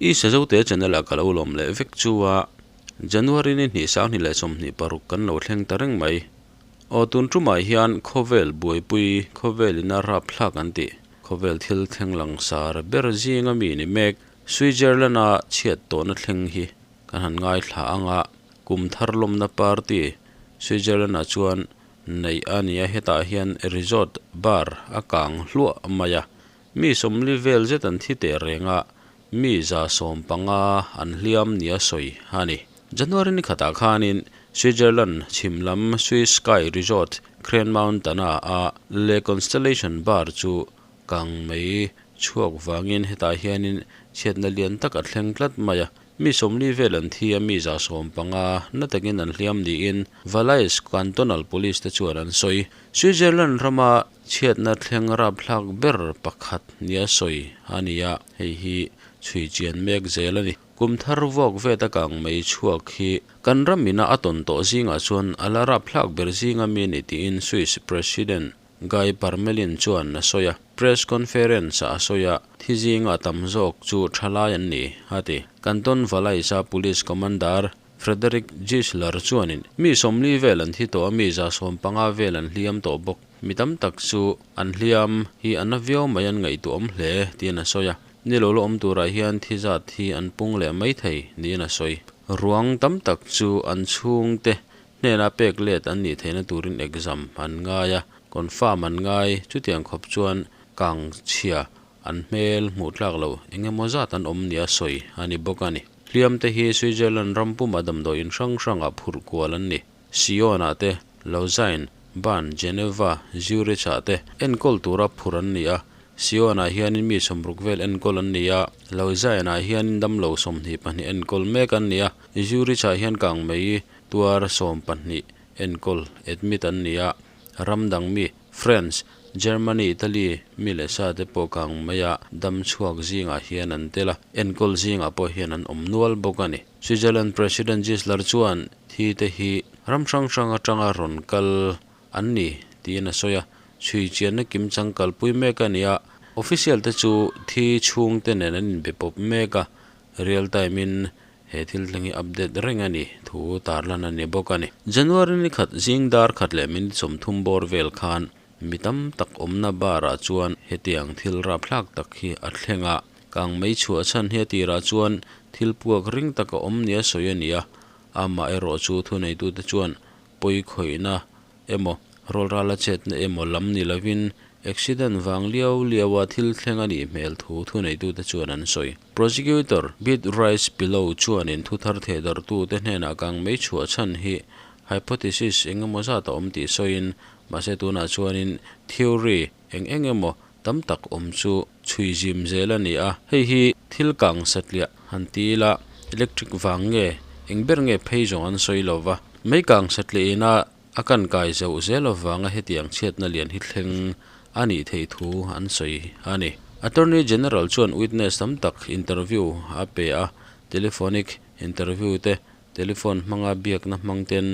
I Sazote channel ah ka lo lawm leh vek chu a, January ni hnih sanghnih leh 26 kan lo thleng ta reng mai. Aw tun tumah hian khawvel buaipui khawvel ina rapthlak an tih khawvel thil thleng langsar ber zinga mi ni mek Switzerland a chhiat tawhna thleng hi kan han ngaithla ang a, kum thar lawmna party Switzerland ah chuan neih a ni a, hetah hian resort bar a kang hluah mai a. Mi 40 vel zet an thi teh reng a, mi 150 an hliam nia sawi a ni. January ni khatah khanin Switzerland chhim lam Swiss Sky Resort Crane Mountain-a a Le Constellation Bar chu kang mai chhuak vangin hetah hianin chhiatna lian tak a thleng tlat mai a. Mi 40 vel an thi a, mi 150 na takin an hliam niin Valais Cantonal Police te chuan an sawi. Switzerland rama chhiatna thleng rapthlak ber pakhat nia sawi a ni a, hei hi chhui chian mek zel a ni. Kum thar vuak vet a kang mai chhuak hi kan ram ina a tawn tawh zingah chuan a la rapthlak ber zinga mi a ni tiin Swiss President Guy Parmelin chuan a sawi a. Press conference ah a sawi a, thi zinga tam zawk chu thalai an ni, a ti. Canton Valais-a Police Commander Frederick Gisler chuanin mi 40 vel an thi tawh a, mi 150 vel an hliam tawh bawk. Mi tam tak chu an hliam hi a na viau mai an ngaihtuah awm hle tiin a sawi a. Ni lo la awm turah hian thi zat hi an pung leh mai thei niin a sawi. Ruang tam tak chu an chhungte hnena pek let an nih theihna turin exam an ngai a, confirm an ngai. Chutiang khawp chuan kang chhia an hmel hmuh tlak loh eng emaw zat an awm nia sawi a ni bawk a ni. Hliam te hi Switzerland ram puma damdawiin hrang hrangah phurh kual an ni. Sion-ah te, Lausanne, Bern, Geneva, Zurich-ah te enkawl tura phurh an ni a. Sion-ah hianin mi 60 vel enkawl an ni a, Lausanne-ah hianin damlo 22 enkawl mek an ni a, Zurich-ah hian kangmei tuar 12 enkawl, admit, an ni a. Ram dang mi, France, Germany, Italy mi leh sa te pawh kang mai a, dam chhuak zingah hian an tel a, enkawl zingah pawh hian an awm nual bawk a ni. Switzerland President Gisler chuan thi te hi ram hrang hrang atanga rawn kal an ni tiin a sawi a, chhui chianna kim chang kalpui mek a ni a, official te chu thi chhungte nen an inbe pawp mek a, real time in he thil thleng hi update reng a ni thu tarlan a ni bawk a ni. January ni khat zing dar khat leh minute 30 bawr vel khan mi tam tak awmna bar ah chuan hetiang thil rapthlak tak hi a thleng a, kang mai chhuah chhan hi a tirah chuan thil puak ring tak a awm nia sawi a ni a, amah erawh chu thuneitute chuan pawi khawihna emaw rawlrala chetna emaw lam ni lovin accident vang liau liaua thil thleng a nih hmel thu thuneitute chuan an sawi. Prosecutor Bit Rice Pillow chuanin thu thar thehdarhtute hnenah kang mai chhuah chhan hi hypothesis eng emaw zat a awm tih sawiin, mahse tunah chuanin theory eng eng emaw tam tak awm chu chhui zim zel a ni a, hei hi thil kang satliah han ti ila electric vang nge eng ber nge phei zawng an sawi lo va, mei kang satliah ina a kan kai zauh zel avanga hetiang chhiatna lian hi thleng a nih theih thu an sawi a ni. Attorney General chuan witness tam tak interview a pe a, telephonic interview te, telephone hmanga biakna hmang ten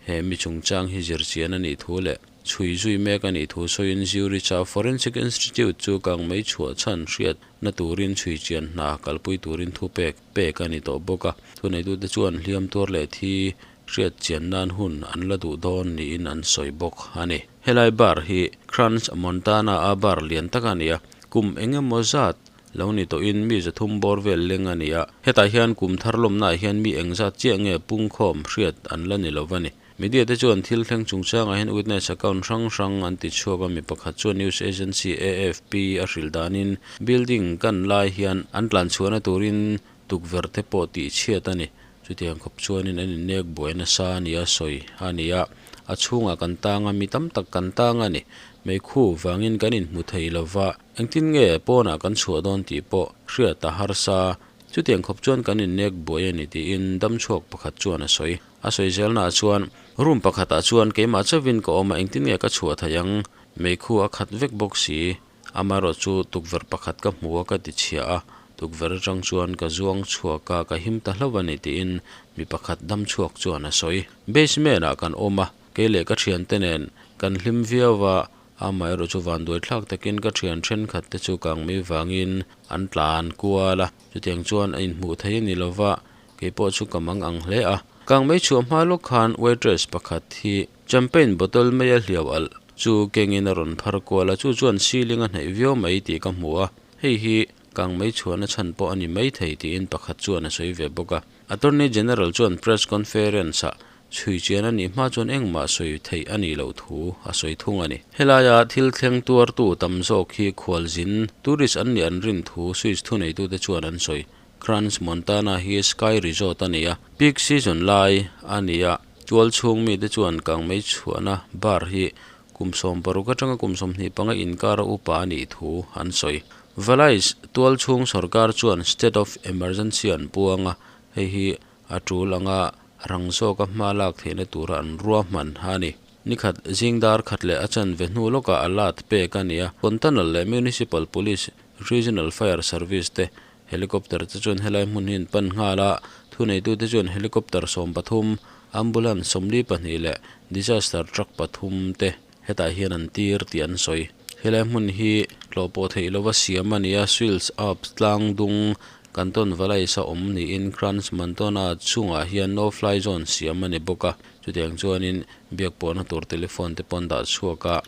he mi chungchang hi zirchian a nih thu leh chhui zui mek a nih thu sawiin Zurich-a Forensic Institute chu kang mai chhuah chhan hriat na turin chhui chian hna kalpui turin thu pek pek a ni tawh bawk a. Thuneitute chuan hliam tuar leh thi hriat chian nan hun an la duh dawn niin an sawi bawk a ni. Helai bar hi Crans Montana-a bar lian tak a ni a, kum eng emaw zat lo ni tawhin mi 300 bawr vel leng a ni a, hetah hian kum thar lawmnaah hian mi engzat chiah nge pungkhawm hriat an la ni lo a ni. Media te chuan thil thleng chungchangah hian witness account hrang hrang an ti chhuak a, mi pakhat chuan news agency AFP a hrilh danin building kan lai hian an tlan chhuahna turin tukverh te pawh tih chhiat a ni. Chutiang khawp chuanin an innek buai nasa a ni a sawi a ni a, a chhungah kan tang a, mi tam tak kan tang a ni. Meikhu vangin kan inhmu thei lo va, engtin nge pawnah kan chhuah dawn tih pawh hriat a harsa. Chutiang khawp chuan kan innek buai a ni tiin damchhuak pakhat chuan a sawi. A sawi zelnaah chuan room pakhatah chuan keimah chauhin ka awm a, engtin nge ka chhuah theih ang? Meikhu a khat vek bawk si. Amaherawh chu tukverh pakhat ka hmu a ka ti chhia a, tukverh atang chuan ka zuang chhuak a, ka him ta hlauh a ni tiin mi pakhat dam chhuak chuan a sawi. Basement ah kan awm a, kei leh ka thiante nen kan hlim viau a, Amaherawhchu vanduai thlak takin ka thian thenkhat te chu kang mai vangin an tlan kual a chutiang chuan a inhmuh theih a ni lova keipawh chu ka mang ang hle a. Kang mai chhuah hma lawk khan waitress pakhat hi champagne bottle mai a hliau alh chu kengin a rawn phar kual a chu chuan ceiling a hnaih viau mai tih ka hmu a hei hi kang mai chhuahna chhan pawh a ni maithei tiin pakhat chuan a sawi ve bawk a. Attorney General chuan press conference ah chhui chian a nih hma chuan engmah sawi theih a nih loh thu a sawi thung a ni. Helaia thil thleng tuartu tam zawk hi khualzin tourist an nih an rin thu Swiss thuneitute chuan an sawi. Crans Montana hi Sky Resort a ni a, peak season lai a ni a, tual chhung mite chuan kangmei chhuahna bar hi kum 60 atanga kum 25 inkara upa a nih thu an sawi. Valais tual chhung sorkar chuan state of emergency an puang a, hei hi a tul anga rang zawka hma lak theihna tura an ruahman a ni. Nikhat zing dar khat leh a chanve hnu lawkah alert pek a ni a, Cantonal leh Municipal Police, Regional Fire Service te helicopter te chuan helai hmun hi an pan nghal a, thuneitute chuan helicopter 13, ambulance 42 leh disaster truck pathum te hetah hian an tir tih an sawi. Helai hmun hi tlawh pawh theih lova siam a ni a, Swiss Alps tlang dung Canton Valais a awm niin Crans Montana chungah hian no fly zone siam a ni bawk a, chutiang chuanin biak pawhna tur telephone te pawh an dah chhuak a,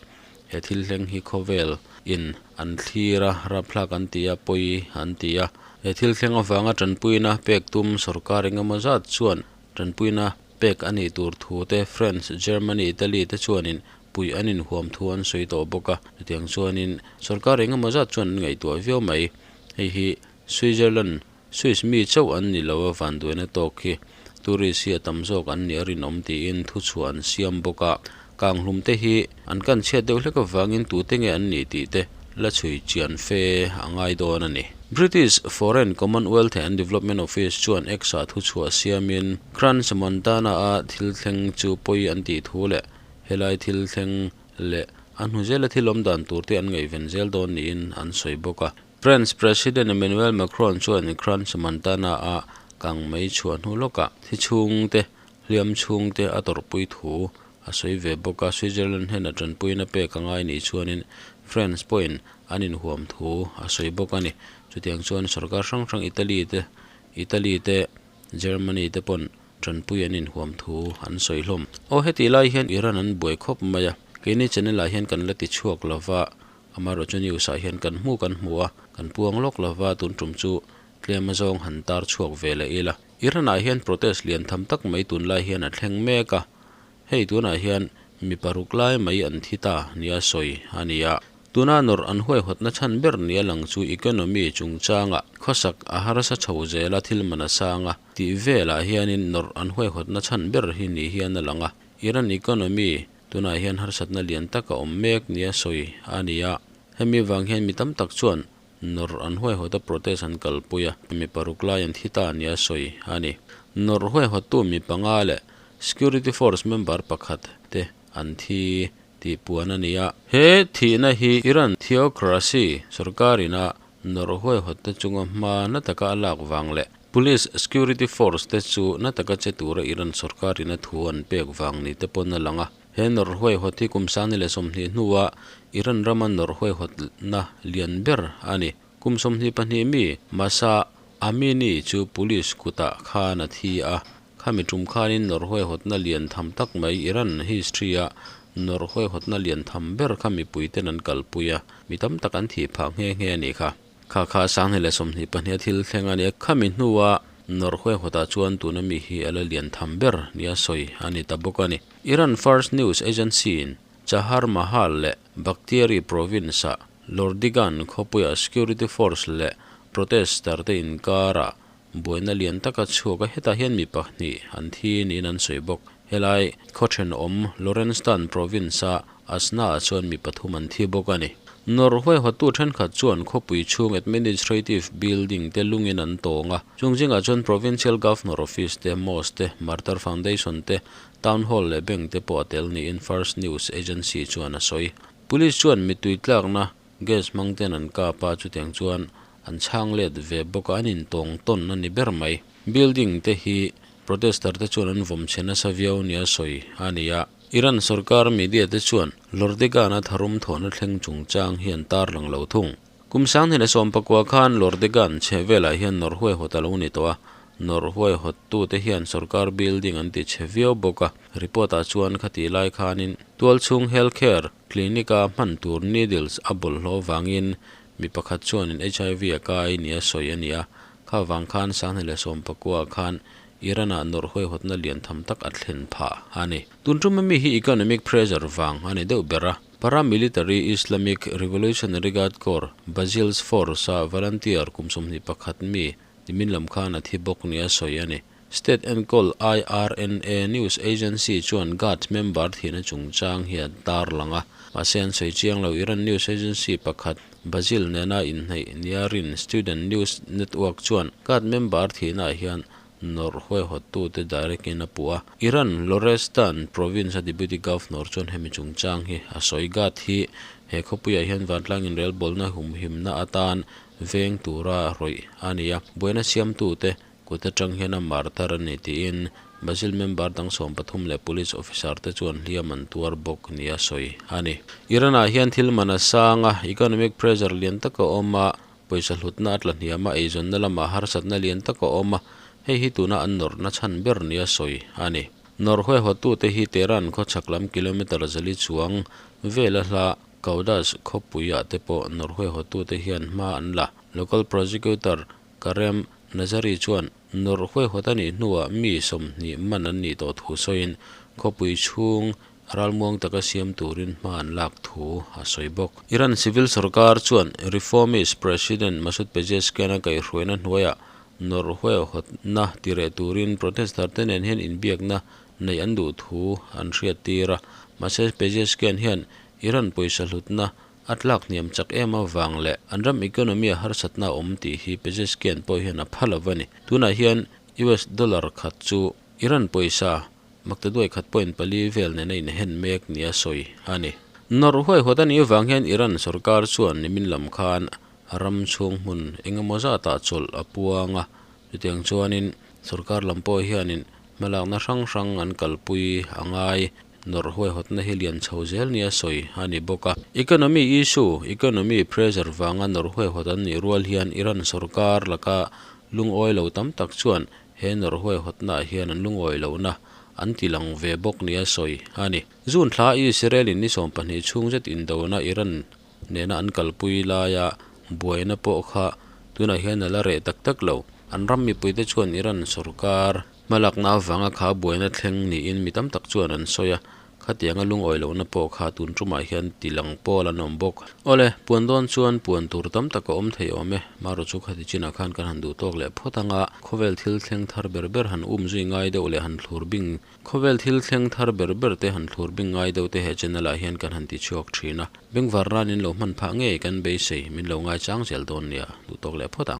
he thil thleng hi khawvel in an thlir a, rapthlak an ti a, pawi an ti a. He thil thleng avanga tanpuina pek tum sorkar engemaw zat chuan tanpuina pek a nih tur thu te France, Germany, Italy te chuanin pui an inhuam thu an sawi tawh bawk a, chutiang chuanin sorkar engemaw zat chuan an ngaihtuah viau mai. Hei hi Switzerland, Swiss mi chauh an ni lo a vanduaina tawk hi tourist hi a tam zawk an nih a rinawm tiin thuchhuah an siam bawk a, kanghlum te hi an kan chhiat deuh hlek avangin tute nge an nih tih te la chhui chian fe a ngai dawn a ni. British Foreign, Commonwealth and Development Office chuan X-ah thuchhuah siamin Crans Montana-a thil thleng chu pawi an tih thu leh helai thil thleng leh a hnu zela thil awm dan tur te an ngaihven zel dawn niin an sawi bawk a. France President Emmanuel Macron chuan Crans Montana-a kang mai chhuah hnu lawkah thi chhungte, hliam chhungte a tawrhpui thu a sawi ve bawk a. Switzerland hnena tanpuina pek a ngai nih chuanin France pawhin an inhuam thu a sawi bawk a ni. Chutiang chuan sorkar hrang hrang Italy te, Italy te, Germany te pawn tanpui an inhuam thu an sawi hlawm. Aw heti lai hian Iran an buai khawp mai a, keini channel ah hian kan la ti chhuak lova, amaherawhchu news ah hian kan hmu kan hmu a, kan puang lawk lova tun tum chu tlem a zawng han tar chhuak ve leh ila. Iran ah hian protest lian tham tak mai tunlai hian a thleng mek a, hei tunah hian mi paruk lai mai an thi ta nia sawi a ni a. Tuna nawrh an huaihawtna chhan ber nia lang chu economy chungchanga khawsak a harsa chho zela thil man a sang a tih velah hianin nawrh an huaihawtna chhan ber hi ni hian a lang a. Iran economy tunah hian harsatna lian tak a awm mek nia sawi a ni a. Hemi vang hian mi tam tak chuan nawrh an huaihawta protest an kalpui a, mi paruk lai an thi ta nia sawi a ni. Nawrh huaihawttu mi panga leh security force member pakhat te an thi tih puan a ni a. He thihna hi Iran theocracy sorkarina nawrh huaihawtte chunga hma na taka a lak vang leh Police security force te chu na taka che tura Iran sorkarina thu an pek vang ni te pawn a lang a. He nawrh huaihawt hi kum 2020 hnua Iran rama nawrh huaihawtna lian ber a ni. Kum 22 mi Mahsa Amini chu police kutah khan a thi a. Khami tum khanin nawrh huaihawtna lian tham tak mai Iran history a nawrh huaihawtna lian tham ber kha mipuiten an kalpui a, mi tam tak an thih phah nghe nghe a nih kha. Kha kha 2024 a thil thleng a ni a, khami hnua nawrh huaihawtah chuan tuna mi hi a la lian tham ber nia sawi a ni ta bawk a ni. Iran Fars News Agency in Chahar Mahal leh Bakhtiari province ah Lordigan khawpuia security force leh protester te inkarah buaina lian taka chhuak a, hetah hian mi pahnih an thi niin an sawi bawk. Helai khaw thenawm Lorestan province a Asna ah chuan mi pathum an thi bawk a ni. Nawrh huaihawttu thenkhat chuan khawpui chhung administrative building te lungin an tawng a, chung zingah chuan provincial governor office te, mosque te, Martyr Foundation te, town hall leh bank te pawh a tel niin Fars News Agency chuan a sawi. Police chuan mittui tlakna gas hmang ten an kap a, chutiang chuan an chhang let ve bawk a, an intawng tawn a ni ber mai. Building te hi protester te chuan an vawm chhe nasa viau nia sawi a ni a. Iran sorkar media te chuan Lordegan-a tharum thawhna thleng chungchang hi an tarlang lo thung. Kum 2019 khan Lordegan chhe velah hian nawrh huaihawt a lo ni tawh a, nawrh huaihawttute hian sorkar building an ti chhe viau bawk a. Report-ah chuan khati lai khanin tualchhung healthcare clinic-a hman tur needles a bawlhhlawh vangin mi pakhat chuanin HIV a kai nia sawi a ni a, kha vang khan 2019 khan Iran-ah nawrh huaihawtna lian tham tak a thlen phah a ni. Tun tum ami hi economic pressure vang a ni deuh ber a, paramilitary Islamic Revolutionary Guard Corps, Basil's Force-a volunteer kum 21 mi nimin lam khan a thi bawk nia sawi a ni. State enkawl IRNA news agency chuan Guard member thihna chungchang hi a tarlang a, mahse an sawi chiang lo. Iran news agency pakhat Basil nena inhneih nia rin Student News Network chuan Guard member thihnaah hian nawrh huaihawttute direct in a puh a. Iran Lorestan province-a deputy governor chuan hemi chungchang hi a sawi. Guard hi he khawpuiah hian vantlang inrelbawlna humhimna atan veng tura rawih a ni a, buaina siamtute kut atang hian a mar thar a ni tiin Basil member dang 13 leh police officer te chuan hliam an tuar bawk nia sawi a ni. Iran-ah hian thil man a sang a, economic pressure lian tak a awm a, pawisa hlutna a tla hniam a, eizawnna lamah harsatna lian tak a awm a, hei hi tuna an nawrhna chhan ber nia sawi a ni. Nawrh huaihawttute hi Tehran khawchhak lam kilometre 400 chuang vela hla Kaudas khawpuiah te pawh nawrh huaihawttute hian hma an la. Local prosecutor Karem Nazari chuan nawrh huaihawt a nih hnuah mi 20 man an nih tawh thu sawiin khawpui chhung ralmuang taka siam turin hma an lak thu a sawi bawk. Iran civil sarkar chuan reformist president Masoud Pezeshkian a kaihhruaina hnuaiah nawrh huaihawtna tireh turin protester te nen hian inbiakna nei an duh thu an hriat tir a. Mahse Pezeshkian hian Iran pawisa hlutna a tlak hniam chak em avang leh an ram economy a harsatna a awm tih hi Pezeshkian pawh hian a pha lo a ni. Tunah hian US dollar khat chu Iran pawisa maktaduai khat point pali vel nena inhen mek nia sawi a ni. Nawrh huaihawt a nih avang hian Iran sarkar chuan nimin lam khan ram chhung hmun engemaw zatah chawlh a puang a, chutiang chuanin sarkar lam pawh hianin hmalakna hrang hrang an kalpui a ngai. Nawrh huaihawtna hi lian chho zel nia sawi a ni bawk a. Economy issue, economy pressure vanga nawrh huaihawt an nih rual hian Iran sarkar laka lungawi lo tam tak chuan he nawrh huaihawtnaah hian an lungawi lohna an ti lang ve bawk nia sawi a ni. June thla Israel-in ni 20 chhung zet indona Iran nena an kalpui laia buaina pawh kha tunah hian a la reh tak tak lo. An ram mipuite chuan Iran sarkar hmalakna avanga kha buaina thleng niin mi tam tak chuan an sawi a, khatianga lungawi lohna pawh kha tun tumah hian tilang pawl an awm bawk. Awle, puan dawn chuan puan tur tam tak a awm thei awm e. Marawh chu khati chinah khan kan han duh tawk leh phawt anga khawvel thil thleng thar ber ber han um zui ngai deuh leh han thlur bing khawvel thil thleng thar ber ber te han thlur bing ngai deuh te he channel ah hian kan han ti chhuak thin a. Bengvar ranin lo hman phah ngei kan beisei min lo ngai chang zel dawn nia duh tawk leh phawt ang.